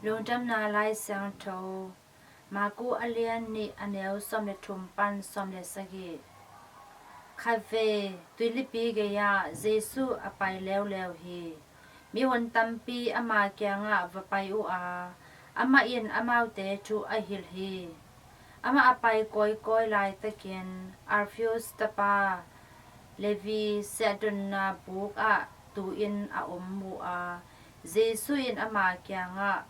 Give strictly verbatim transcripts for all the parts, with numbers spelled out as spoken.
Lungdamna Lai Siangtho, Marku a lian nih, a neu sawm le thum pan sawm le sagih. Khatvei tuilipi gei-ah Jesu a pai leuleu hi. Mihon tampi ama kiangah va pai uh a, amah in amaute thu a hilh hi. Amah a pai kawikawi laitakin Alphaeus tapa Levi siahdonna buk ah tu-in a om uh a, Jesu in ama kiangah,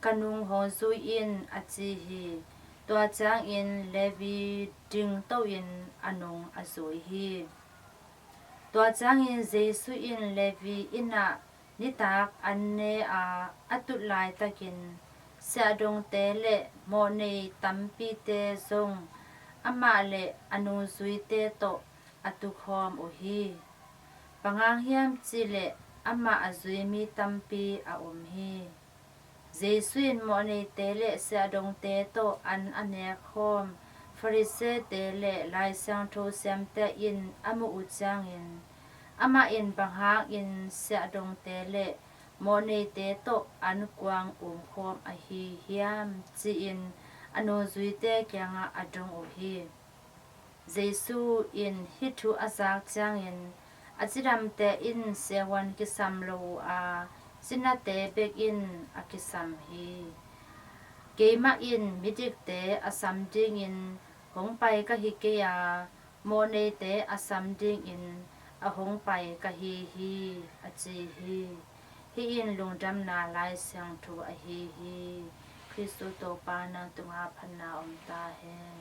"Ka nung hong zui in," a ci hi. Tua ciangin Levi dingto-in a nung a zui hi. Tua ciangin Jesu in Levi inn ah nitak an ne a, a tut laitakin siahdongte le mawhnei tampite zong amah le a nungzuite tawh a tukhawm uh hi. Bang hang hiam cihleh amah a zui mi tampi a om hi. Jesu in mawhneite le siahdongte tawh an a nekkhawm Farisee-te le Lai Siangtho siamte in a muh uh ciangin, amah in, "Bang hangin siahdongte le mawhneite tawh an kuang umkhawm ahi hiam?" ci-in a nungzuite kiangah a dong uh hi. Jesu in hih thu a zak ciangin, "A cidamte in siavuan kisam lo uh a, cinate bek in a kisam hi. Keimah in midikte a sam dingin hong pai ka hi kei a, mawhneite a sam dingin a hong pai ka hi hi," a ci hi. Hih in Lungdamna Lai Siangtho ahi hi. Khristu Topa, nang tungah phatna om ta hen.